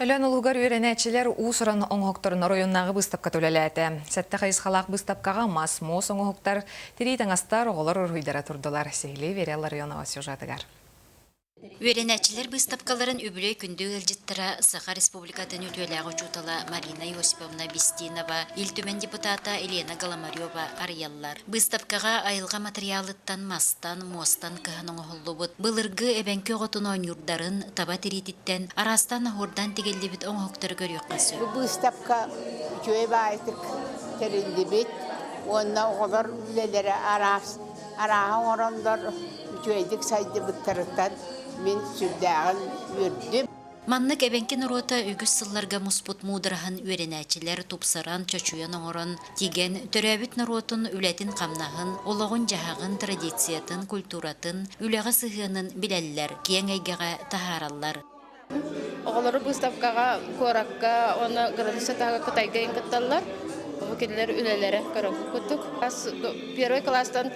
Өлөөн улуугар үөрэнээччилэр уус-уран оҥоһуктарын оройуоннааҕы быыстапката үлэлээтэ. Сэттэ хайысхалаах быыстапкаҕа мас, муос оҥоһуктар, тирии таҥастар, оҕолор уруһуйдара турдулар. Сиһилии Вера Ларионова сюжетыгар. Үөрэнээччилэр быыстапкаларын үбүлүөй күндү ыалдьыттара Саха Республикатын үтүөлээх учуутала Марина Иосифовна Бестинова, Ил Түмэн депутата Елена Голомарева арыйаллар. Быыстапкаҕа айылҕа матырыйаалыттан мастан, муостан кыһан оҥоһуллубут былыргы эбэҥки оҕотун оонньуурдарын таба тириититтэн араастаан оһуордаан тигиллибит оҥоһуктары көрүөххэ сөп. Бу быыстапка үчүгэй баайытык тэриллибит уонна оҕолор үлэлэрэ араас арааһы оҥороннор үчүгэйдик сайдыбыттарыттан мин сүрдээҕин үөрдүм. Маннык эбэҥки норуота үгүс сылларга муспут муудараһын үөрэнээччилэр тупсаран, чочуйан оҥорон, тигэн, төрөөбүт норуотун үлэтин-хамнаһын, олоҕун-дьаһаҕын, традициятын, культуратын, үлэҕэ сыһыанын билэллэр, киэҥ эйгэҕэ таһаараллар. Оҕолору быыстапкаҕа куоракка уонна граница таһыгар Кытайга кытталлар. Бу кинилэр үлэлэрэ көрөҥкү курдук. Первый класстан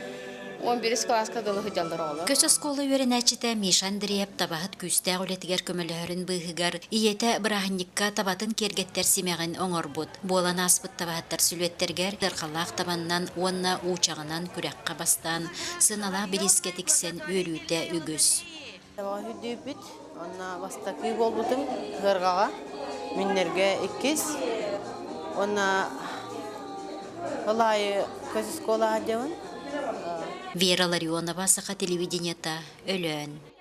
11 кылааска дылы сылдьаллар оҕолор. Көс оскуола үөрэнээччитэ Миша Андреев табаһыт күүстээх үлэтигэр көмөлөһөрүн быыһыгар ийэтэ бырааһынньыкка табатын киэргэттэр симэҕин оҥорбут. Буолан ааспыт табаһыттар сүлүөттэригэр ыархалаах табаннан уонна уучаҕынан күрэххэ бастаан, сыаналаах бириискэ тиксэн үөрүүтэ үгүс. Табаҕа үрдүүппүт, уонна бастакы буолбутум Ыарҕаҕа, Мүннэргэ иккис, уонна ол аайы көс оскуолаҕа дьабын. Вера Ларионова, Саха телевидениета, Өлөөн.